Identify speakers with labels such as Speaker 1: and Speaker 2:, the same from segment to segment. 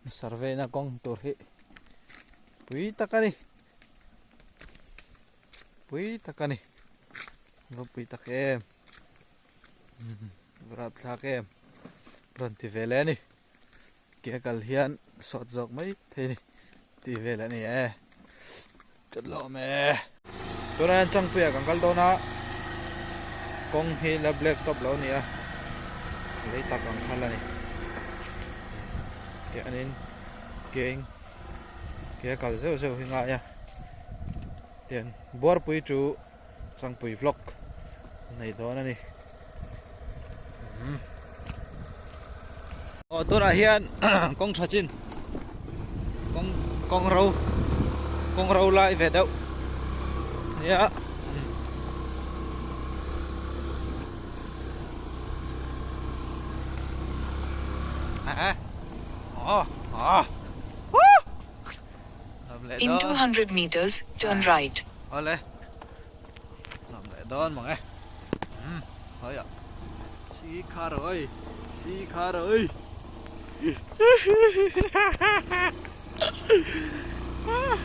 Speaker 1: Survey na kawng tur hi pui tak a ni pui tak a ni va pui tak em rap thlak em rawn ti ve leh a ni ke a kal hian sawt zawk mai thei a ni ti vel a ni e ka lawm e tunah hian changpuia kan kal dawn a kawng hi la black top lo a ni a lei tak ang kha la ni tihianin keng ke a kal zeuh zeuh hi ngai a tian buarpui chu changpui vlog nei dawn a ni aw tunah hian kawng tha chin kawng kawng ro kawng ro lai ve deuh nia
Speaker 2: In 200 meters, turn right.
Speaker 1: Awle. Lam leh dawn mang e. Um, hoi a. Si kha rồi. Si kha rồi.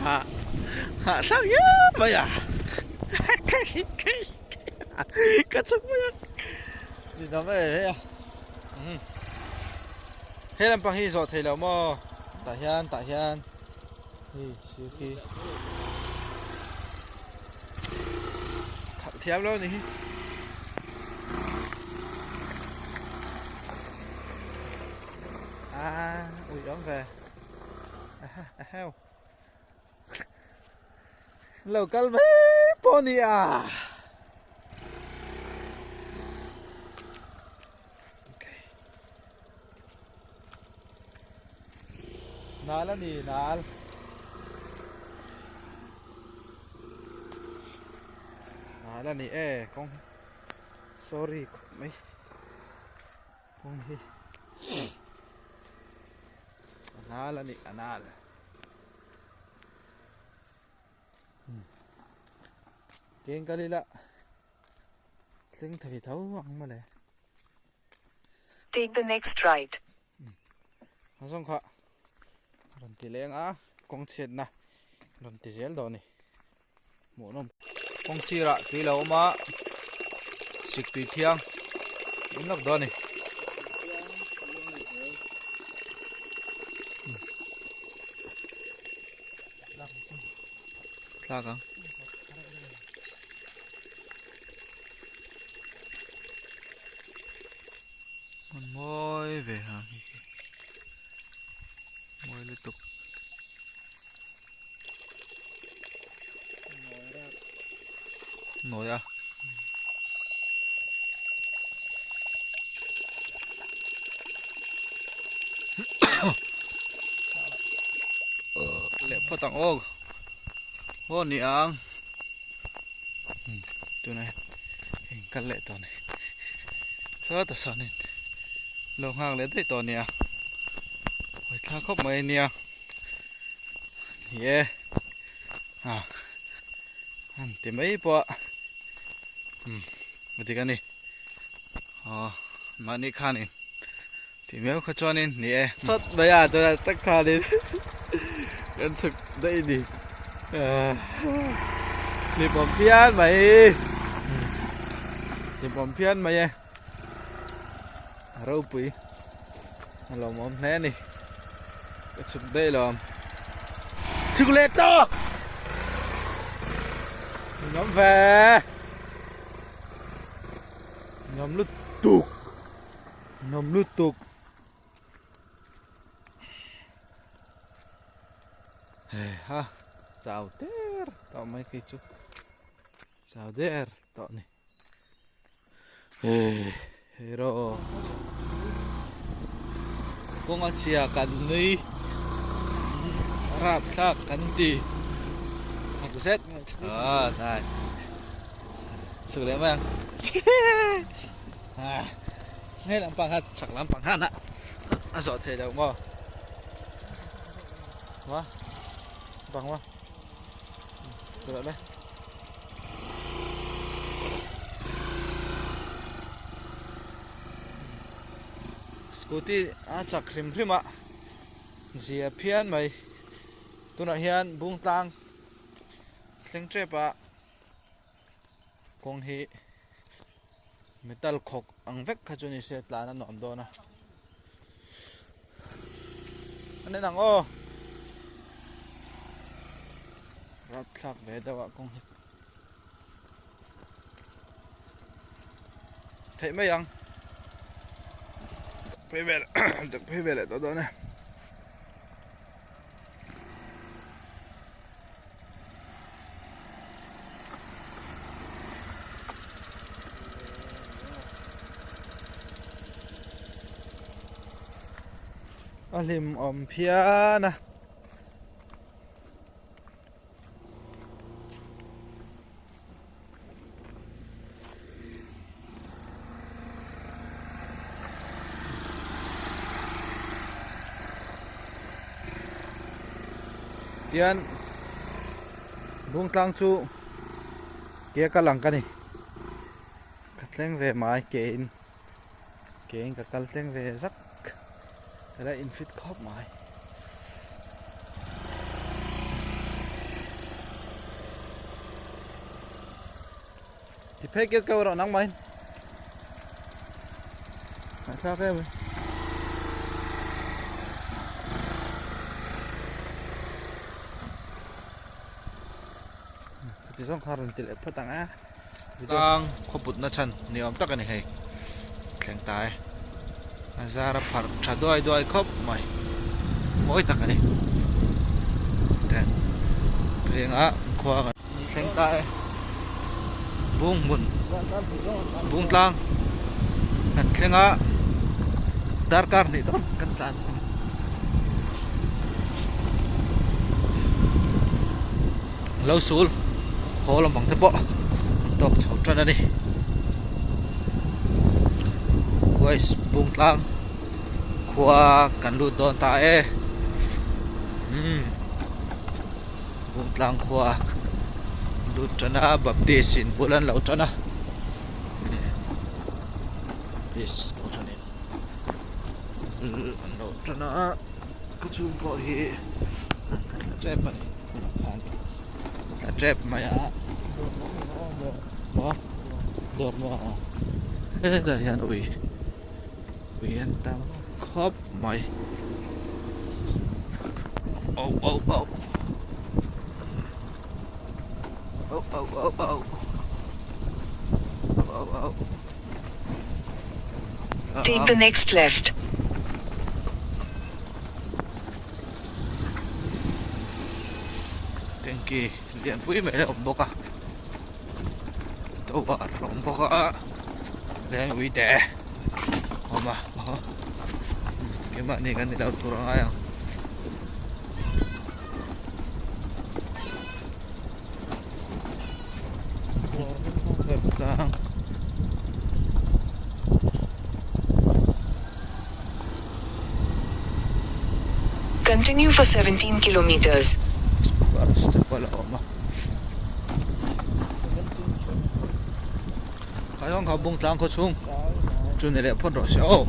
Speaker 1: Ha. Ha sao ya mai à. Ka chuk mai a. Ni dam e he a. Um. He lampang hi zawh thei lo maw? Tah hian tah hian hei sir khi khalh thiam lo a ni hi. A ui awm ve eheu lo kal mai pawh a ni a. Nal a ni nal. Nal a ni e kawng sorry khawp mai kawng hi a nal a ni a nal. Keng kal ila thleng thei tho ang mawle.
Speaker 2: Take the next right.
Speaker 1: A zawng kha rawn ti leng a kawng chhiatna rawn ti zel dawn a ni hmuhnawm kawng sirah tui lo awm a sik tui thiang in lawk dawn a ni. Thlak ang. Hmun mawi ve ha hi khi mawi lutuk nawi a leh phawt ang aw aw ni ang tunah hian heng kal leh tawh a ni sawtah sawnin lo nghak leh daih tawh a nia hawi thla khawp mai a nia ni e a han ti mai pawh a umm a dik a ni aw mahni khanin tih miau kha chuanin ni e chawt mai a tunah tak khanin kan chhuk daih a ni hlimawm phian mai hlimawm phian mai e a ropui a lawmawm hle a ni ka chhuk daih lo ang chhuk leh tawh hlimawm ve hlimawm lutuk. Nuam lutuk. Hei ha chau der tawh mai khi chu chau der tawh ni hei hero kawnga chhia kan nui rap thlak kan ti tak zet ah nai chhuk leh mai ang. Hei lampang kha chhak lampang khan a a zawh theih loh maw maw bang maw tawh le scooty a chak hrim hrim a. Zia phian mai. Tunah hian bung tlang thleng tep a kawng hi metal khawk ang vek kha chu ni se tlan a nuam dawn a. An en ang aw. Rapthlak ve deuh ah kawng hi. Theih mai ang. Phei vel phei vel leh tawh dawn e. A hlim awm phian a. Tian Bungtlang chu ke a kal ang ka ni ka thleng ve mai ke in ke in ka kal thleng ve zak ela in fit khawp mai. Ti phei keuh keuh erawh nang mai. Ngaihthlak em. Ti zawng kha rawn ti leh phawt ang a. Tlang khawput na chhan ni awm tak a ni hei. Thleng ta e. A zar a pharh tha duai duai khawp mai. Mawi tak a ni. Ten ringa khua kan thleng ta e. Bung hmun bung tlang kan thleng a darkar hnih dawn kan tlan. Lo sul haw lampang te pawh an tawk chho tan a ni. West Bungtlang khua kan lut dawn ta e. Umm Bungtlang khua lut tan a Baptist in bul an lo tan a. Baptist kohhran in bul an lo tan a ka chhung pawh hi ka tla tep a ni. Tla tep mai a maw dawr maw a hetah hian ui ui an tam khawp mai oh oh oh oh oh oh oh oh oh
Speaker 2: Take the next left.
Speaker 1: Tanky lian pui mai a awm bawk a tovar a awm bawk a leng ui te a awm a keimahni kan ni lo tur a ngai ang.
Speaker 2: Continue for 17 kilometers.
Speaker 1: Bungtlang khaw chhung chu ni leh phawt rawh se aw.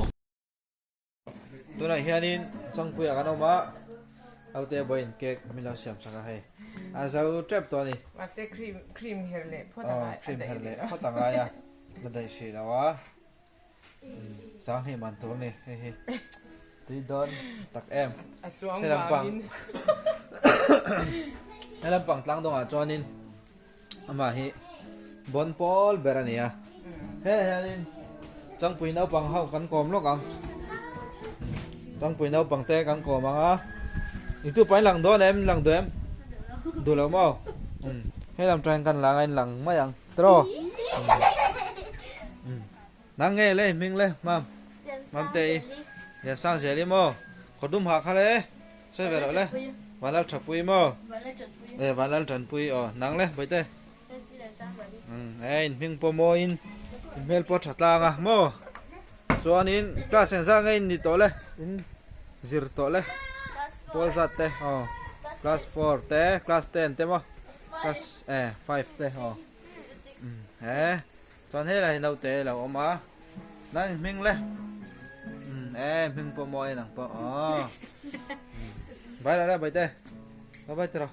Speaker 1: Tunah hianin Changpuia kan awm a, Aute vawiin cake min lo siam sak a hei. A zo tep tawh a ni.
Speaker 3: Mahse cream cream her leh phawt a ngai.
Speaker 1: Cream her leh phawt a ngai a, la daih hrih lo a. Sanghnih man tur a ni hei hi. Tui dawn tak em.
Speaker 3: A chuang vangin.
Speaker 1: He lampang tlang dawngah chuanin Amah hi bawn pawl ber a ni a, helai hianin changpui naupang ho kan kawm lawk ang, changpui naupang te kan kawm ang a, i tu pahin lang dawn em lang duh em duh lo maw hei lam tangin kan lang a in lang mai ang tiraw nang nge le hming le mam mam te i liansang zel i maw khaw dum hah kha le. Sawi ve loh le. Vanlal Thapui maw? E Vanlal Tanpui aw. Nang le Bawihte? Umm e in hming pawh maw in in hmel pawh tha tlang a maw? Chuanin class engzah nge in ni tawh le? In zir tawh le? Pawl zat te aw. Class 4 te class 10 te maw? Class e 5 te aw. Umm e chuan helai hi naute lo awm a. Nang in hming le? Umm e. E hming pawh mawi nang pawh aw. Bai la la bai te. Bye bye tiro.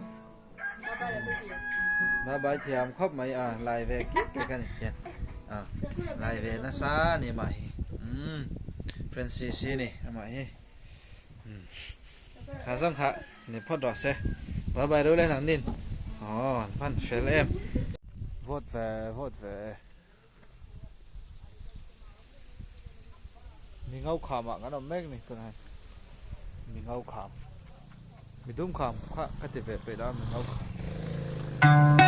Speaker 1: Bye bye thiam khawp mai a lai ve kik kik ani hian. A lai ve nasa ni mah hi. Um Francis hi ni amah hi. Um kha zawng kha ni phawt rawh se. Bye bye ro le nang nin. Aw an van fel em. Vote ve vote ve. Mi ngau kham ah kan awm mek ni tunah hian mi ngau kham mi dum kham kha ka ti ve peih lo a mi ngau kham.